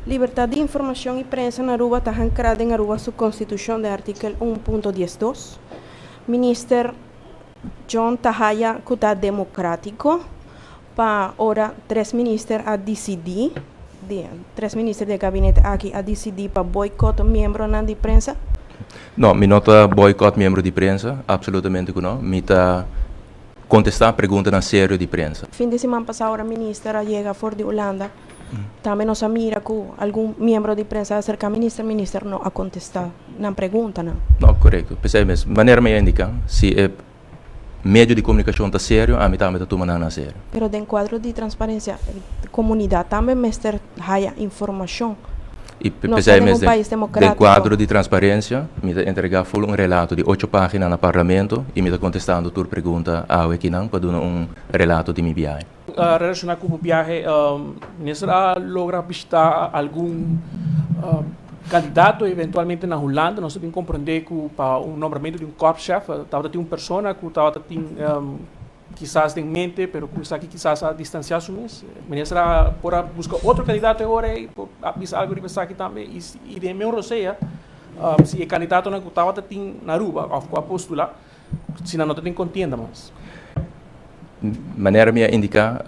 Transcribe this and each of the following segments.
Libertad di informacion y prensa na Aruba ta hancra den Aruba su Constitucion den artikel 1.12. Minister John ta haya cu ta democratico pa ora tres minister a dicidi, di tres minister di e gabinete aki a dicidi pa boycott miembronan di prensa? No, mi no ta boycott miembro di prensa, absolutamente cu no. Mi ta contesta preguntanan serio di prensa. Fin di siman pasa ora minister a yega for di Hulanda, tambe nos a mira cu algun miembro di prensa a acerca minister, minister no a contesta nan preguntanan. No, corecto. P'esey mes, manera mi a indica, si e medio di comunicacion ta serio, ami tambe ta tuma nan na serio. Pero den cuadro di transparencia, comunidad tambe mester haya informacion. Y p'esey mes, den cuadro di transparencia, mi ta entrega full un relato di ocho pagina na Parlamento y mi ta contestando tur pregunta awe akinan pa duna un relato di mi biahe. Relaciona cu bo biahe, minister a logra bishita algun candidato eventualmente na Hulanda? Nos ta bin comprende cu pa un nombramento di un korpschef tabata tin un persona cu tabata tin kisas den mente, pero cu esaki kisas a distancia su mes. Minister a por a busca otro candidato e ora ey, por a bisa algo riba esaki tambe y den meun rosea si e candidatonan cu tabata tin na Aruba of cu a postula si nan no ta den contienda mas. Manera mi a indica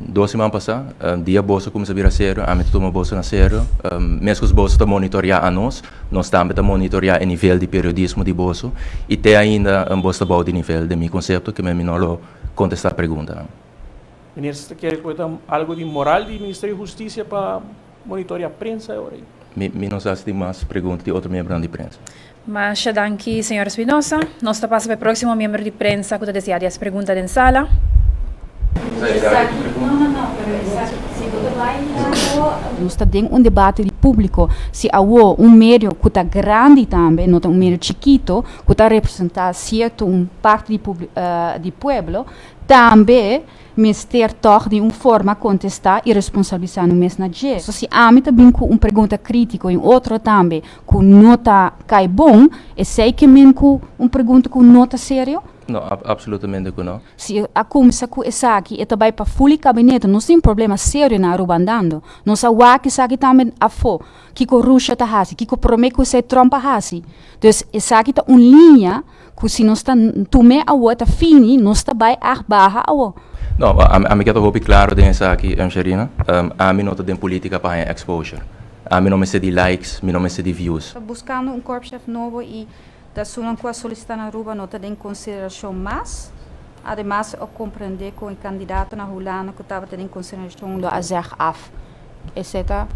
dos siman pasa, dia boso cuminsa bira serio, ami ta tuma boso na serio. Mescos boso ta monitorea anos, nos tambe ta monitorea e nivel di periodismo di boso y te ainda boso ta bou di nivel den mi concepto ke mi no lo contesta preguntanan. Meneer ta kere cu e ta algo di moral di Ministerio di Husticia pa monitorea prensa e ora ey? Mi no sa si tin mas pregunta di otro miembronan di prensa. Masha danki, señor Espinosa. Nos ta pasa pa e próksimo miembro di prensa ku ta deseá di hasi pregunta den sala. Nos ta den un debate di públiko si awo un medio ku ta grandi tambe, no ta un medio chikito, ku ta representá sierto un parti di di pueblo, tambe Mester tòg di un forma kontestá i responsabilisá nan mes na dje. So si ami ta bin ku un pregunta krítiko i un otro tambe ku no ta kai bon, esei ke men ku un pregunta ku no ta serio? No, absolutamente ku no. Si a kumsa ku esaki e ta bai pa fuli kabinete, nos tin problema serio na Aruba andando. Nos a wak esaki tambe afó, kiko Rusha ta hasi, kiko promé ku esei Trump a hasi. Dus esaki ta un liña Ku si nos ta tum'é awor ta fini, nos ta bai ag baha awor. No, ami ke ta hopi klaro den esaki, Sharina. Ami no ta den politica pa haña exposure. Ami no mester di likes, mi no mester di views. Ta buskando un korpschef nobo i ta esunnan ku a solisitá na Aruba no ta den konsiderashon mas. Ademas a komprendé ku e kandidato na Hulanda ku tabata den konsiderashon lo a zeg af. Esei ta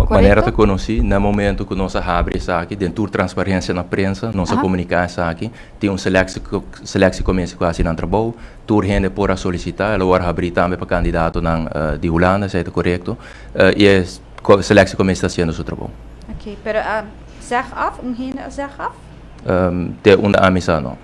Manera ta konosí, na momento ku nos a habri esaki, den tur transparensia na prensa, nos a komuniká esaki, tin un seleksiekommissie ku a hasi nan trabou, tur hende por a solisitá, el a wòrdu habrí tambe pa kandidatonan di Hulanda, esei ta korekto, i e seleksiekommissie ta hasiendo su trabou. Oké, pero a zeg af? Un hende a zeg af? Te unda ami sa no.